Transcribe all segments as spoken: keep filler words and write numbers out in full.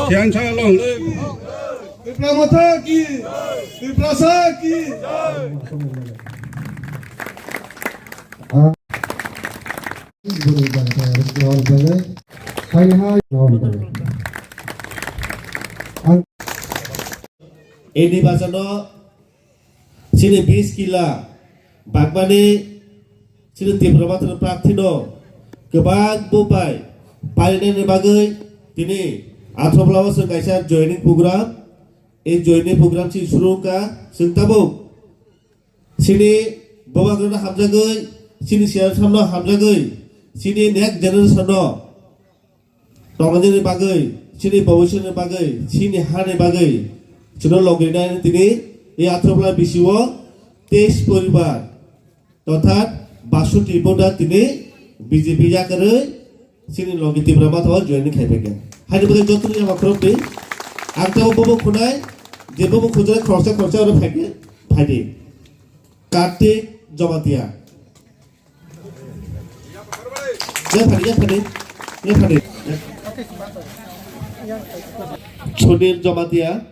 Tiansa long live. Tipra Motha ki. Tiprasa ki. Ini bachano chini bis kila bagmani chini Tipra Mothani prarthino kwbang buphai parinani bagwi tini Athraplao chwng kaisa joining program, ei joining program chini suru wngkha, chwng tabuk chini bubagrano hamjagwi, chini siyam samno hamjagwi, chini next generation no tongnani bagwi, chini bobiswtni bagwi, chini hani bagwi, chwngno logi nai tini, e Athrapla bisio teis poribar, orthat basoti voter tini B J P yakarwi, chini logi Tipra Motha o join khai phaikha. Haini bagwi jotono yamakhrok di, ang tamo bobo khunai, je bobo khunjak khoroksa khoroksa oro phaikha, phaidi. Kartik Jamatia. Yaphani, yaphani, yaphani. Sunil Jamatia.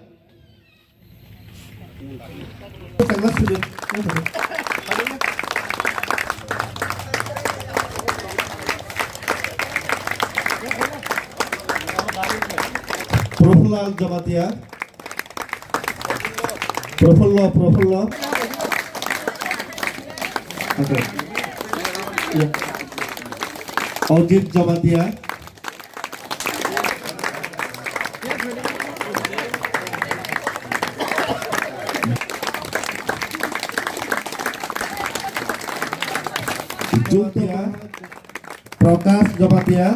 Prabhulal Jamatia. Prafullo, Prafullo. Okay. Ya. Ajit Jamatia. Jumtia. Prakash Jamatia.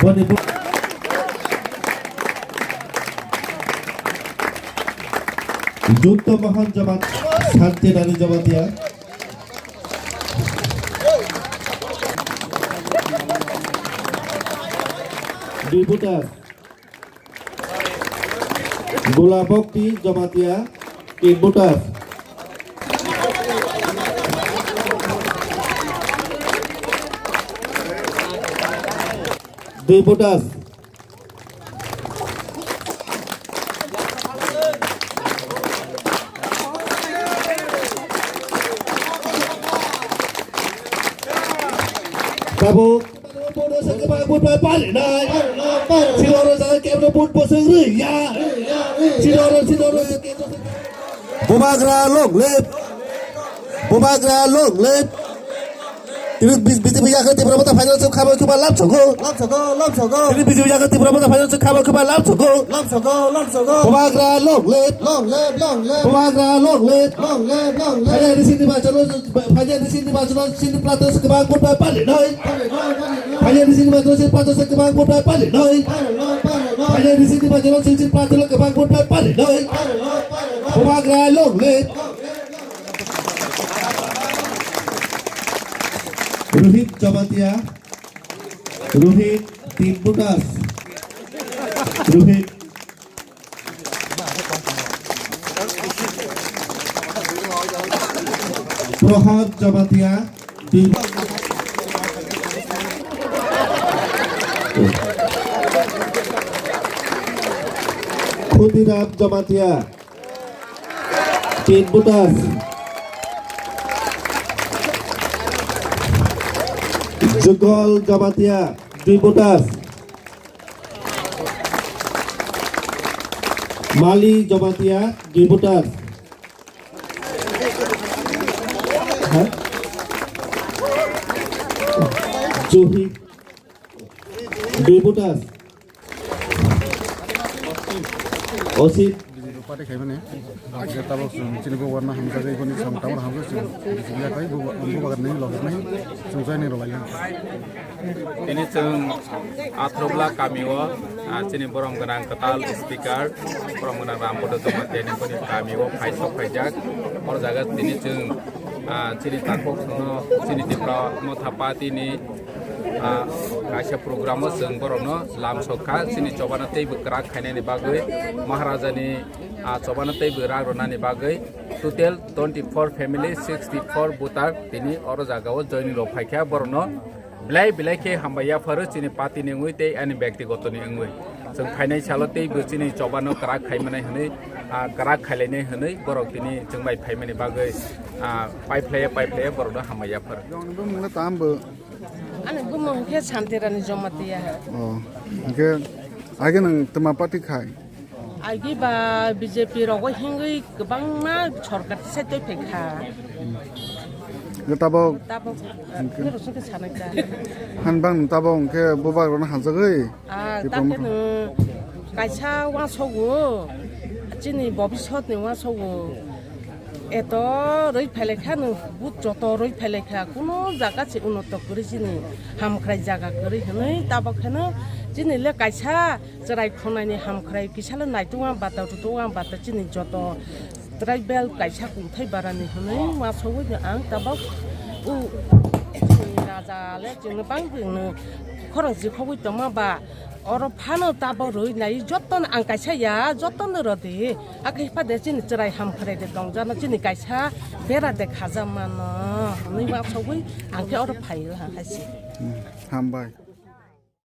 Boni bu-, Jutta Mohan Jamat-, Santi Rani Jamatia. Dui butas. Gula Bhakti Jamatia, tin butas. Dui butas. Tabuk. Bono se kwbang vote bai parinai. Sinoro jara kebro vote bo se rwya. Sinoro, sinoro se kebro se. Bubagra long live. Bubagra long live. Tini B J P yakhe Tipra Motha final se khabo khaba lab sogo. Lab sogo, lab sogo. Tini B J P yakhe Tipra Motha final se khabo khaba lab sogo. Lab sogo, lab sogo. Bubagra long live. Long live, long live. Bubagra long live. Long live, long live. Phaiyani sini bachalo, phaiyani sini bachalo, sini prarthina se kwbang vote bai parinai. Phaiyani sini bachalo, sini prarthina se kwbang vote bai parinai. Phaiyani sini bachalo, sini prarthina kwbang vote bai parinai. Bubagra long live. Rohit Jamatia. Rohit, tin butas. Rohit. Prohad Jamatia, dui. Khudiram Jamatia, tin butas. Jugal Jamatia, dui butas. Mali Jamatia, dui butas. Ha? Juhi, dui butas. Osit. Party khaimani. Tabuk chini bubagrano hamjagwi boni samung tangmani hamjagwi chwng bising yakhai bubagrani logi nai chwng joining rwlai. Tini chwng Athrubla kamio, ah, chini borom gwnang kwtal speaker, borom gwnang Rampada Jamatia ni boni kamio phai sok phaijak. O jaga tini chwng, ah, chini takhuk chwngno chini Tipra Motha Party ni, ah, kaisa program o chwng borokno lam sok kha. Chini chobana teibo kwrak khainani bagwi Maharaja ni, ah, chobana teibo rak rwnani bagwi total twenty four family, sixty four voter tini oro jaga o joining rok phaikha borokno. Belai belai khe hambai yapharo chini party ni wngwi tei ani byaktigoto ni wngwi. Chwng phainai salo tei bo chini chobano kwrak khai manai hwnwi, ah, kwrak khailainai hwnwi borok tini chwng bai phaimani bagwi, ah, paiphlaiya paiphlaiya borokno hambai yapharo. Ani bumung khe Santirani Jamatia. Oh, hingke age nang twma party khai? Agi ba B J P rogo hingwi kwbangma sorkar tisai twi phaikha. Hingke tabok. Tabok, eh, khe rosong khe sanai ta. Han bang tabok hingke bubar rono hanjagwi. Ah, Tipra tamkhe Motha. Nwng kaisa uansukgo, chini bobisotni uansukgo. Eto rwi phailaikha nwng, but joto rwi phailaikha, kuno jaga se unoto kwrwi chini hamkrai jaga kwrwi hwnwi tabok kheno chini le kaisa chwrai khongnani hamkrai kisa le naitukma bata rutukma bata chini joto tribal kaisa kungthai barani hwnwi uansugwi ang tabok u chini raja le chwngno bangwi nwng khorang jikhogwi tongma ba. Oro phano tabok rwi nai jotono ang kaisa ya, jotono rw di. Hakhe hipha de chini chwrai hamkrai de tongjano chini kaisa bera de khaja mano. Hwnwi uansugwi ang khe oro phai o ha hai se. Hmm, hambai.